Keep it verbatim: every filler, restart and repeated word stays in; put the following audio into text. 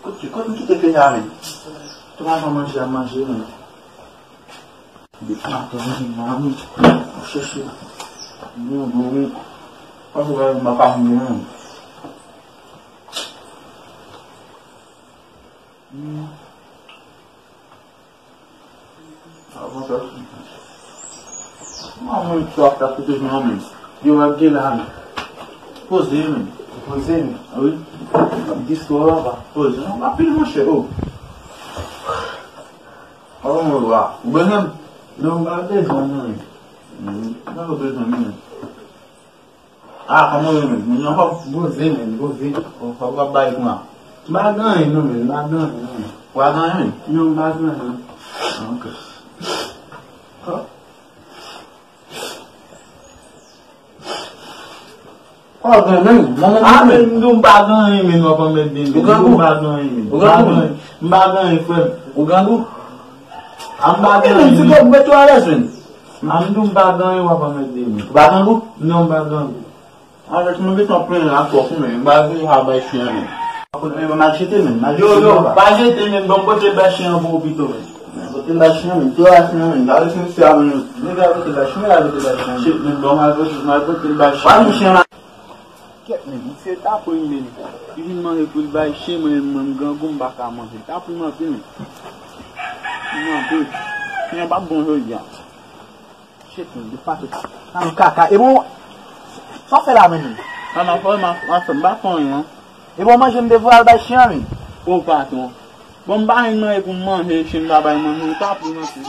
Kote, kote m kite peyi a, men? Tou pa jan manje a manje, men. Depi maten, mwen, mwen, mwen, mwen chèche. Mwen, mwen, mwen. Panse mwen pa vin, men. Hmm. Avan sa, mwen, mwen, twa, kat kote mwen, men. Yo, ap gen la, men. Poze, men. Poze, men. A wi. Dis ou la, pa. Poze. Non, pa pil, monchè, oh. Avan mwen, wa. Ou bezwen? Non, m pa bezwen, non. Hmm. Nan ou bezwen, men. Ah, kòman w ye menm? Moun nan fòk poze menm, poze. Fòk w ap bay kounya. M pa gen anyen non menm, m pa gen anyen non. Ou pa gen anyen menm? Non, m pa gen anyen non. Ah, ok. Ou pa gen anyen menm? Mwen menm. Ah, men m di w m pa gen anyen menm, w ap anmède m. Ou grangou? M pa gen anyen menm. Ou grangou? M pa gen anyen, frè m. Ou grangou? Ah, m pa gen anyen menm. Ti kòb mete w alèz menm. Ah, m di w m pa gen anyen, w ap anmède m. Ou pa grangou? Non, m pa grangou. Avèk mwen gentan plenyen ak kòk ou, men m pa vle pa bay chen an, men. Mwen, mwen, m al jete, men. M al jete, men. Yo, yo, pa jete, men. Ban m pote l bay chen an pou ou pito, men. Mwen pote l bay chen an, men. Tou bay chen an, men. Gade si misye a, men. Nèg la pote l bay chen an, la pote l bay chen an. Shit, men, bon, m al pote, m al pote l bay chen an. Wè, men chen an. Kèt, men. Misye tape m, men. Li vin mande pou l bay chen, mwen, mwen, m grangou, m pa ka manje. Tape m anpil, men. M anpil. Chen an p ap bon jodi a. Shit, men, de fason. Nan kaka. E bon, sa w fè la menm? Sa m ap fè, m ap, m ap fè, m pa fè anyen, non. E bon, manje m te voye al bay chen an, men. O patwon. Bon, m pa jwenn manje pou m manje, chen m pa bay manje, m ka pran anpil.